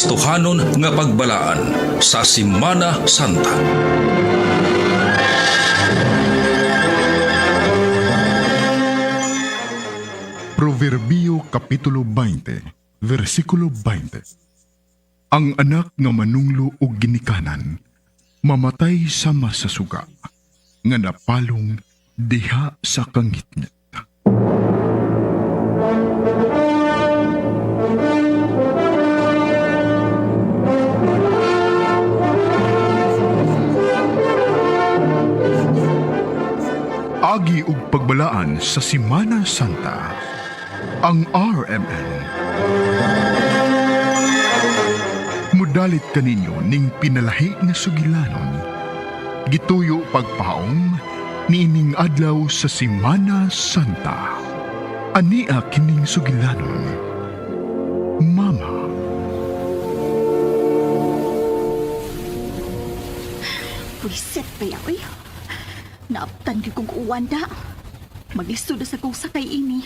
Kristohanon nga pagbalaan sa Simana Santa. Proverbio Kapitulo 20, versikulo 20. Ang anak nga manunglo og ginikanan, mamatay sama sa suga, nga napalong diha sa kangitngit. Agi og pagbalaan sa Simana Santa, ang RMN. Mudalit kaninyo ning pinalahi nga sugilanon. Gituyo pagpaom niining adlaw sa Simana Santa. Ania kining sugilanon. Mama. Pwisit pa ya, oy. Naaptan gyud kong uwan da. Maglisod na sa kong sakay ini.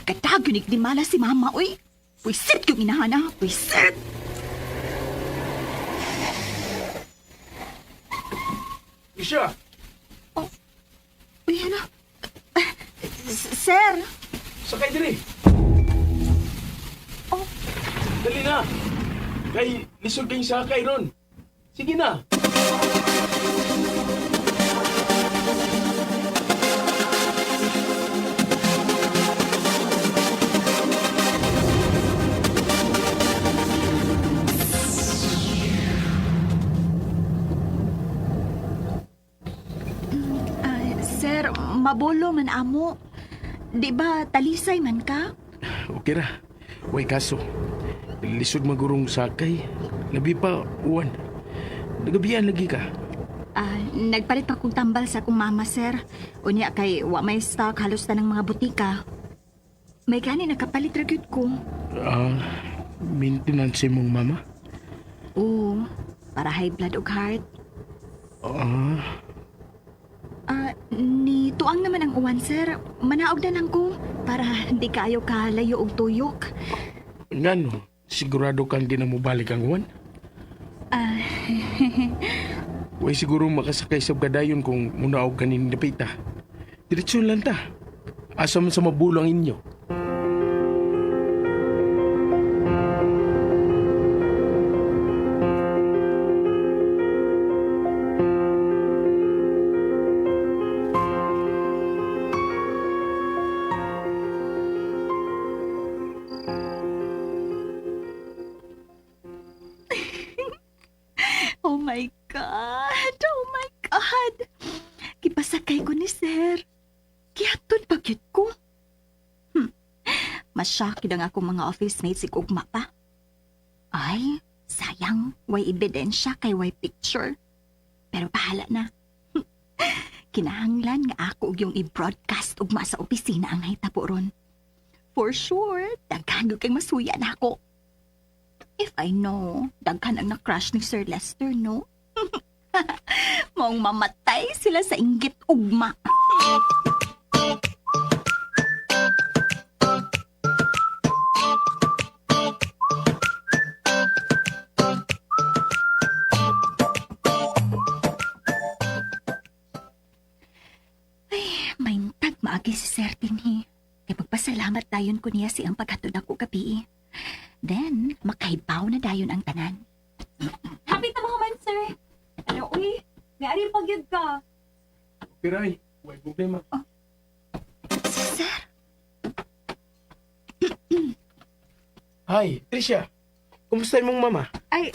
Kadag yun di mala si mama, oy. Pwisit yung inahana. Pwisit! Isha, Uy, ano? Sir! sakay diri. Oh. Dali na. Kay lisod kayong sakay ron. Sige na. Ah, sir, mabolo man amo. Di ba talisay man ka? Okay ra. Way kaso. Lisod magurong sakay. Labi pa uwan. Nagabihan lagi ka. Ah, nagpalit pa kong tambal sa akong mama, sir. Unya kay wa may stock halos tanang mga butika. May gani nakapalit ra gyud ko. Ah, maintenance mong mama? Oo, para high blood ug heart. Ah, Ah, ni tuang naman ang uwan, sir. Manaog na lang ko para hindi kaayo kalayo og tuyok. Ngano, sigurado kang di na mobalik ang uwan? Ah, Way siguro makasakay sa gadayon kung munaog kanin dapita. Diretso lang ta. Asa man sa mabulo ang inyo. Oh my God! Oh my God! Gipasakay ko ni sir. Gihatod pa gyud ko. Mashock gyud ang akong mga office mates sig ugma pa. Ay, sayang. Way ebidensya kay way picture. Pero bahala na. Kinahanglan nga ako og yung i-broadcast ugma sa opisina ang nahitabo ron. For sure, daghan gyud kay masuya na ako. If I know, daghan ang na-crush ni Sir Lester, no? Maong mamatay sila sa inggit ugma. Ay, maintag maagi si Sir Tinhi. Kay pagpasalamat dayon ko niya siyang paghatod ako gabi. Then, makahibaw na dayon ang tanan. Happy ta mo man, sir. Ano, uy, may ari pa gyud ka. Piray, way problema. Si Sir, Hi, Tricia. Kumusta imong mama? Ay,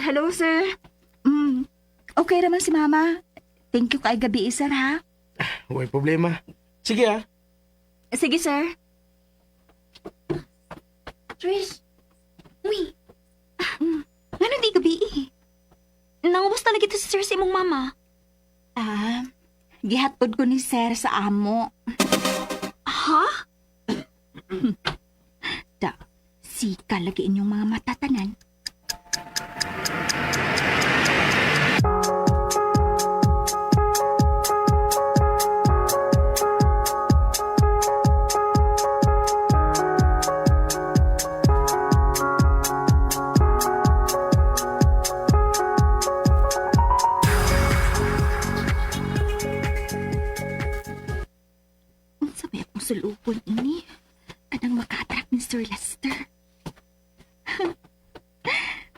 hello, sir. Okay raman si Mama. Thank you kay gabi, sir, ha? Way problema. Sige ah. Sige, sir. Trish, uy, Ano di gabi? nangumusta lagi to si sir sa imong mama. Ah, gihatod ko ni sir sa amo. Ha? Da, sika lagi inyong mga matatanan.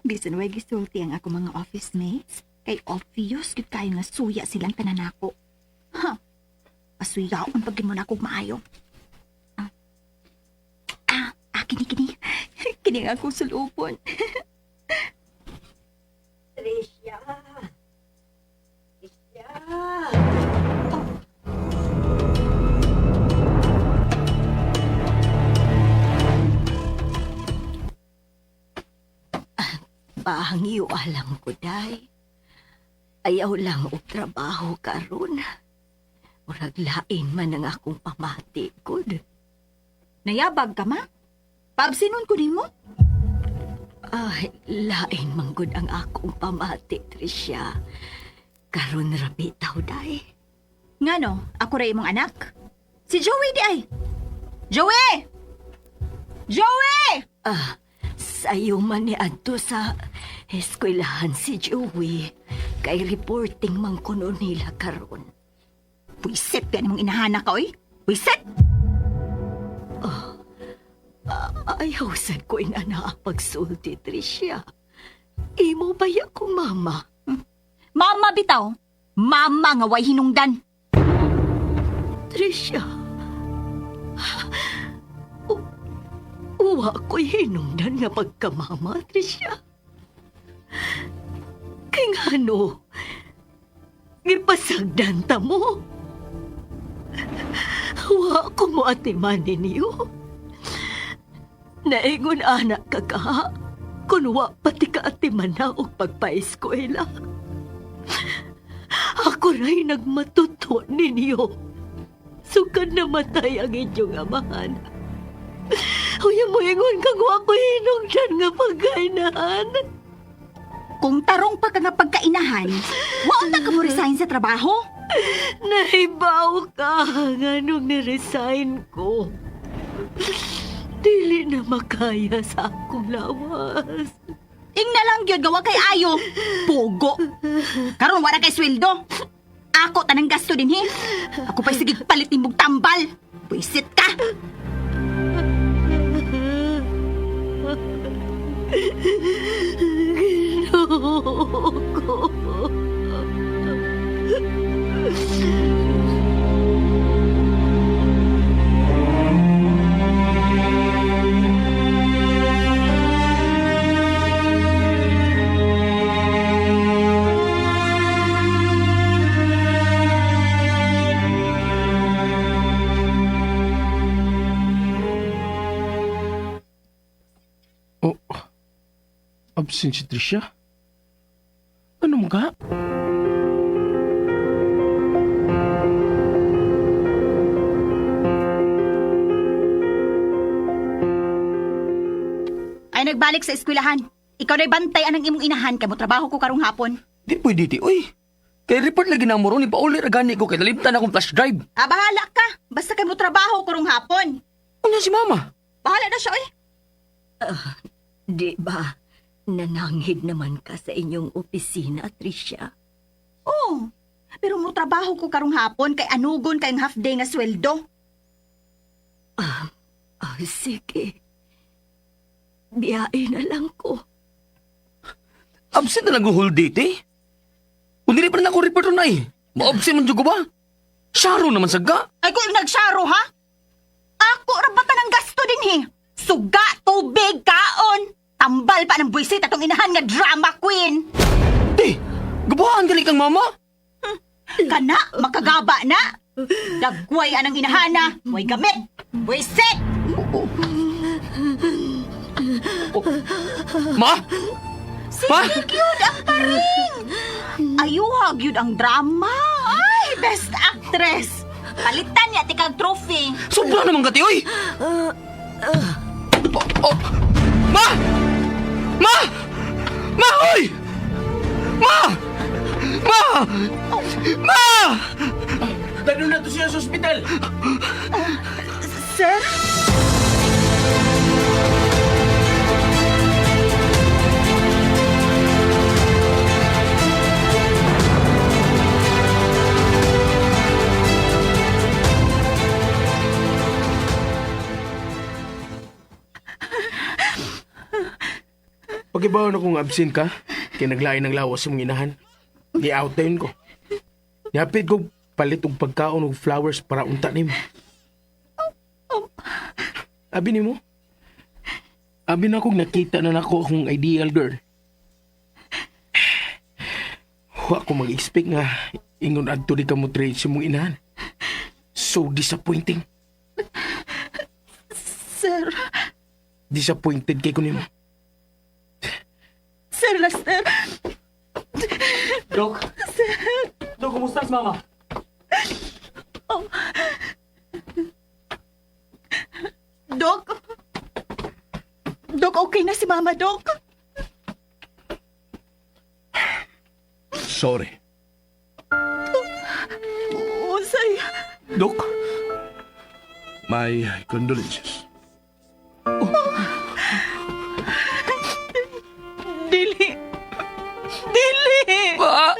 Bisan way gisulti ang ako mga office mates, kay obvious gyud kayo nga suya silang tanan nako. Ha. Pasuyaon pag mo na akong maayo. Ah, kini kini. Kini ang akong sulupon. Tricia! Tricia! Pahangyo alam ko, day. Ayaw lang og trabaho karon. Murag lain man ang akong pamati, gud. Nayabag ka ma? Paabsinon ko nimo? Ay, lain man gud ang akong pamati, Tricia. Karon ra bitaw, day. Ngano, ako ra imong anak? Si Joey di ay. Joey! Joey! Ah, sayo man ni adto sa eskwelahan si Joey. Kay reporting man kuno nila karon. Buisit ka nimong inahana ka oy. Buisit! Ayaw sad ko inana pagsulti, Tricia. Imo ba ya kong mama? Mama bitaw. Mama nga way hinungdan. Tricia. Uwa ko'y hinungdan nga pagkamama, Tricia. Kay ngano, gipasagdan ta mo. Wa ko mo atiman ninyo. Naingon anak ka ka, kun wa pati ka atiman na og pagpaeskwela. Ako ra'y nagmatuto ninyo. Sukad namatay ang inyong amahan. Uya mo ingon kang wa ko hinungdan nga pagkainahan. Kung tarong pa ka nga pagkainahan, wa unta ka mo resign sa trabaho? Nahibaw ka nga nung niresign ko. Dili na makaya sa akong lawas. Ing na lang gyud gawa kay ayo. Pugo. Karon wala kay sweldo. Ako tanang gasto dinhi. Ako pa'y sige palit nimong tambal. Buisit ka. Ginoo ko. Oh, absent si Tricia? Ano mo ka? Ay nagbalik sa eskwelahan. Ikaw na'y bantay anang imong inahan kay mo trabaho ko karong hapon. Di pwede ti, uy. Kay report lagi na mo ron, ipauli ra gani ko kay nalimtan akong flash drive. Ah, bahala ka. Basta kay mo trabaho karong hapon. Unya si mama? Bahala na siya oy. Di ba, nananghid naman ka sa inyong opisina, Tricia? Oh, pero mo trabaho ko karong hapon kay anugon kay half day nga sweldo. Ah, sige. Biyahe na lang ko. Absent na lang ang whole day, ti. Kung dili pa rin ako report ron ay. Ma-absent man jud ko ba? Syaro naman sagga. Ay ko nagsaro ha? Ako ra ba tanang gasto dinhi? Suga, tubig, kaon. Tambal pa ng buwisit atong inahan nga drama queen. Ti, gabuhaan gali kang mama. Kana, makagaba na. Dagway anang inahana, way gamit, buwisit. Ma? Ma? Sige gyud ang paring. Ayuha gyud ang drama. Ay, best actress. Palitan niya tikag trophy. Sobra naman ka, ti, uy! Oh, oh. Ma! Ma! Ma, uy! Ma! Ma! Ma! Dalo na to siya sa ospital. Sir? Pagibaw na kung absent ka, kay naglain ng lawas sa mong inahan. Ni-out dayon ko. Nihapit ko palit og pagkaon og flowers para unta nimo. Abi nimo? Abi na kong nakita na nako akong ideal girl. Wa ko mag-expect nga ingon adto di ka mo trade sa mong inahan. So disappointing. Sir, Disappointed kay ko nimo. Sir Lester, Dok? Dok, kumusta si mama? Dok. Dok, okay na si Mama, Dok. Sorry. Unsay. Dok? My condolences. Dili. Dili. Ma!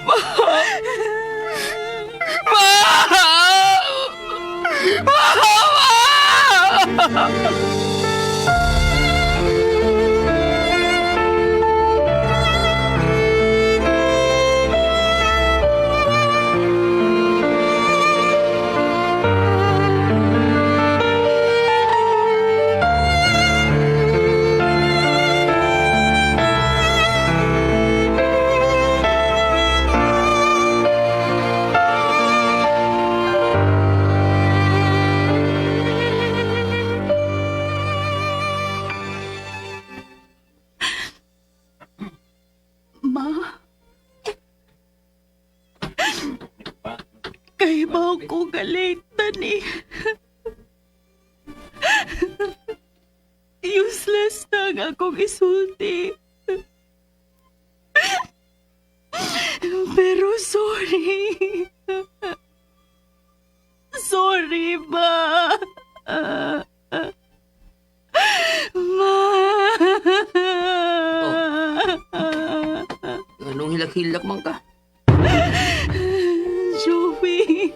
Ma! Ma! Ma! Ma. Kay ba ko galitan eh. Useless na ang akong isulti. Pero sorry. Sorry, ma. Ma. Anong hilak-hilak man ka? Joey.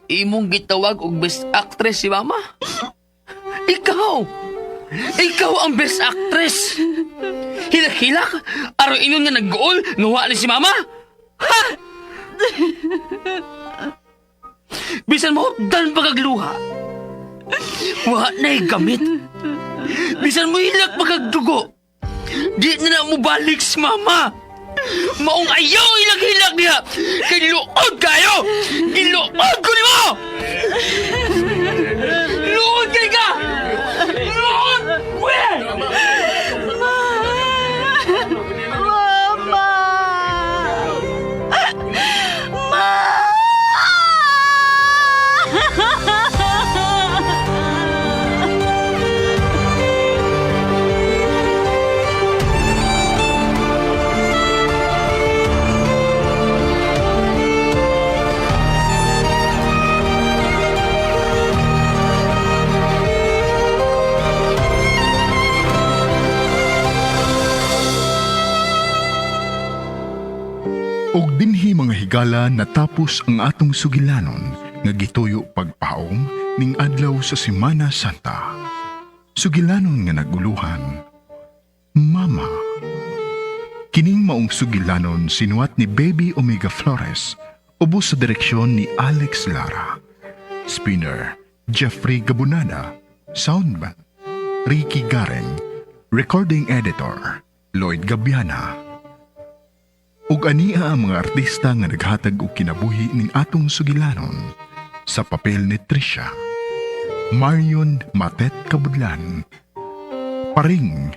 Imong gitawag og best actress si mama? Ikaw! Ikaw ang best actress! Hilak-hilak? Araw inon nga nag-goal, nuwa ni si mama? Ha? Bisan mo, dan pagagluha. Wa na'y gamit. Bisan mo hilak pagagdugo. Di na na mo balik si mama. Maong ayaw ilag-hilag niya. Kay luod kayo! Giluod ko nimo! Luod kay ka! Luod! Weh! Mama! Ma! Og dinhi mga higala natapos ang atong sugilanon nga gituyo pagpaom ning adlaw sa Semana Santa. Sugilanon nga naguluhan. Mama. Kining maong sugilanon sinuwat ni Baby Omega Flores ubos sa direksyon ni Alex Lara. Spinner, Jeffrey Gabunada. Soundman, Ricky Gareng. Recording Editor, Lloyd Gabiana. Ug ania ang mga artista nga naghatag og kinabuhi ning atong sugilanon sa papel ni Trisha, Marion Matet Kabudlan, Paring,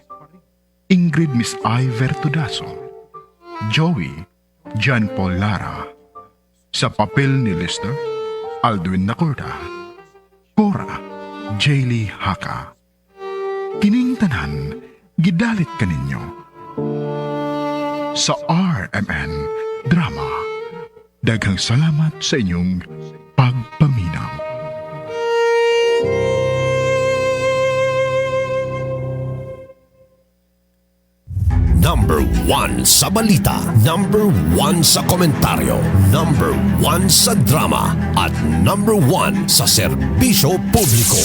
Ingrid Miss I. Vertudaso, Joey John Paul Lara, sa papel ni Lester, Aldwin Nacorda, Cora Jaylee Haka. Kining tanan, gidalit kaninyo sa RMN Drama. Daghang salamat sa inyong pagpaminaw. Number 1 sa balita, number 1 sa komentaryo, number 1 sa drama, at number 1 sa serbisyo publiko.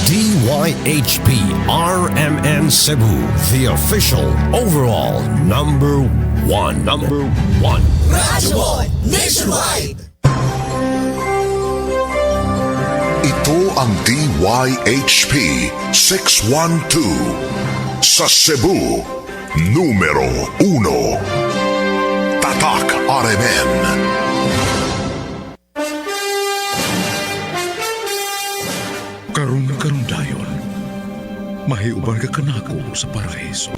DYHP RMN Cebu, the official overall number 1. Number 1. Radyo Nationwide! Ito ang DYHP 612 sa Cebu, numero 1. Tatak RMN. Karon karon dayon, mahiuban ka kanako sa paraiso.